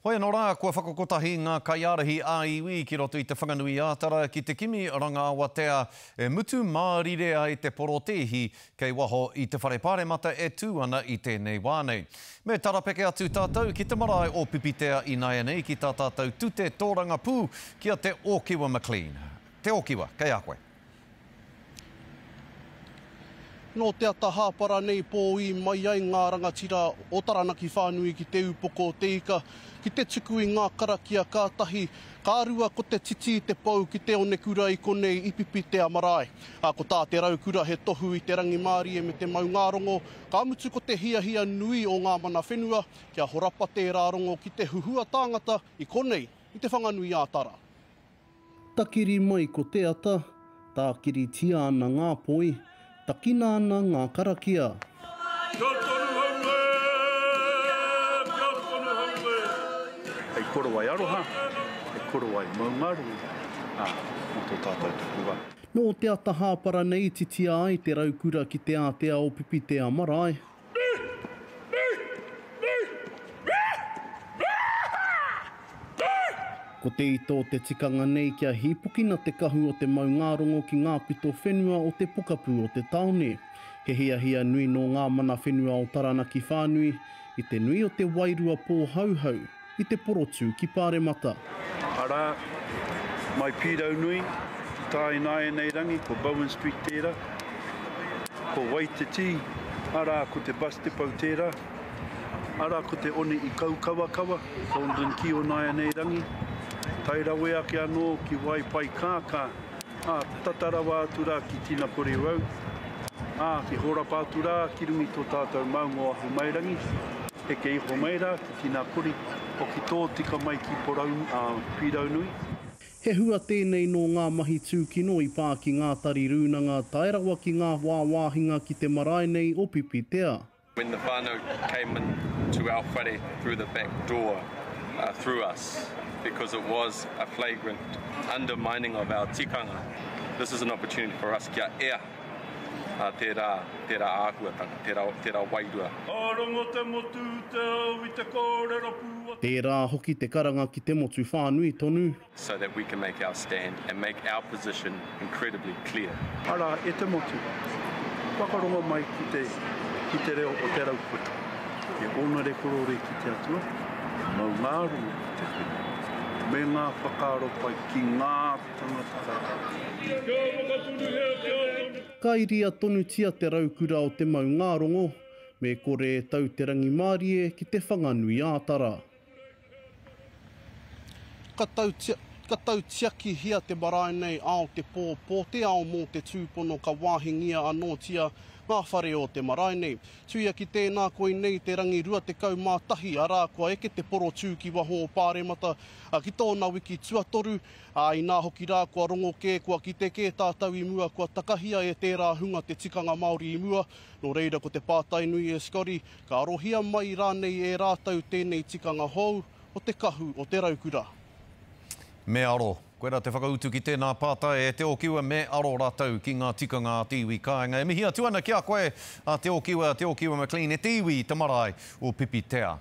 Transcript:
Hoi anō rā, kua whakakotahi ngā kaiārahi ā-iwi ki roto i Te Whanganui-ā-Tara ki te kimi ranga awatea e mutu mārire ai te porotēhi kei waho i te Whare Pāremata e tū ana i tēnei wā nei. Me tarapeke atu tātou ki te marae o Pipitea ināianei ki tā tātou tute tōrangapū ki a Te Ōkiwa McLean. Te Ōkiwa, kei a koe. Nō te ata hāpara nei pōī mai ai ngā rangatira o Taranaki whānui ki Te Ūpoko o Te Ika ki te tuku i ngā karakia ka tahi, ka rua ko te titi i te pou ki te onekura i konei i Pipitea marae. Ā, ko tā te raukura he tohu i te rangimārie me te maungārongo, ka mutu ko te hiahia nui o ngā mana whenua kia horapa tērā rongo ki te huhua tāngata i konei i Te Whanganui-ā-Tara. Takiri mai ko te ata, tākiritia ana ngā poi, takina ana ngā karakia. Kia tonu hau e! Kia tonu hau e! Hei korowai aroha, hei korowai maungarongo, ā, mō tō tātou takiwā. Nō te ata hāpara nei titia ai te raukura ki te ātea o Pipitea marae. Ko te ito o te tikanga nei kia hīpokina te kahu o te maungārongo ki ngā pito whenua o te pokapū o te tāone. He hiahia nui nō ngā mana whenua o Taranaki whānui i te nui o te wairua pōhauhau i te porotū ki Pāremata. Arā, mai Pīraunui ki tā ināianei rangi, ko Bowen Street tērā, ko Waititi, arā, ko te bus depot tērā. Arā ko te one i Kaukawakawa, Thorndon ki o nāianei rangi, tae rawe ake anō ki Waipaikākā, ā, tata rawa atu rā ki Tinakore Road, ā, ki horapa atu rā ki runga i tō tātou maunga o Ahumairangi, heke iho mai rā ki Tinakori, hoki tōtika mai ki Porou, ā, Pīraunui. He hua tēnei nō ngā mahi tūkino i pā ki ngā tari rūnanga tae rawa ki ngā wāwāhinga ki te marae nei o Pipitea. When the whānau came in to our whare through the back door uh, through us because it was a flagrant undermining of our tikanga. This is an opportunity for us kia ea uh, tērā, tērā āhuatanga, tērā, tērā wairua. Ka rongo te motu te au i te kōrero pū a. Tērā hoki te karanga ki te motu whānui tonu. so that we can make our stand and make our position incredibly clear. Arā, e te motu, whakarongo mai ki te, ki te reo o te raukura. He ōnare korōre ki te Atua, he maungārongo ki te whenua, me ngā whakaaro pai ki ngā tangata katoa. Kia whakaturuhia kia tonu. Ka iria tonutia te raukura o te maungārongo, me kore e tau te rangimārie ki Te Whanganui-ā-Tara. Ka tau, ka tautiakihia te marae nei ao te pō, pō te ao mō te tūpono ka wāhingia anōtia ngā whare o te marae nei. Tuia ki tēnā koinei te rangi 21, arā kua eke te porotū ki waho o Pāremata ki tōna wiki tuatoru, ā, inā hoki rā kua rongo kē, kua kite kē tātou i mua kua takahia e tērā hunga te tikanga Māori i mua, nō reira ko te pātai nui e Scotty, Ka arohia mai rānei e rātou tēnei tikanga hou o te kahu o te raukura? Me aro. Koirā te whakautu ki tēnā pātai e Te Okiwa, me aro rātou ki ngā tikanga a te iwi kāinga. E mihi atu ana ki a koe, a Te Okiwa, Te Okiwa McLean, e te iwi i te marae o Pipitea.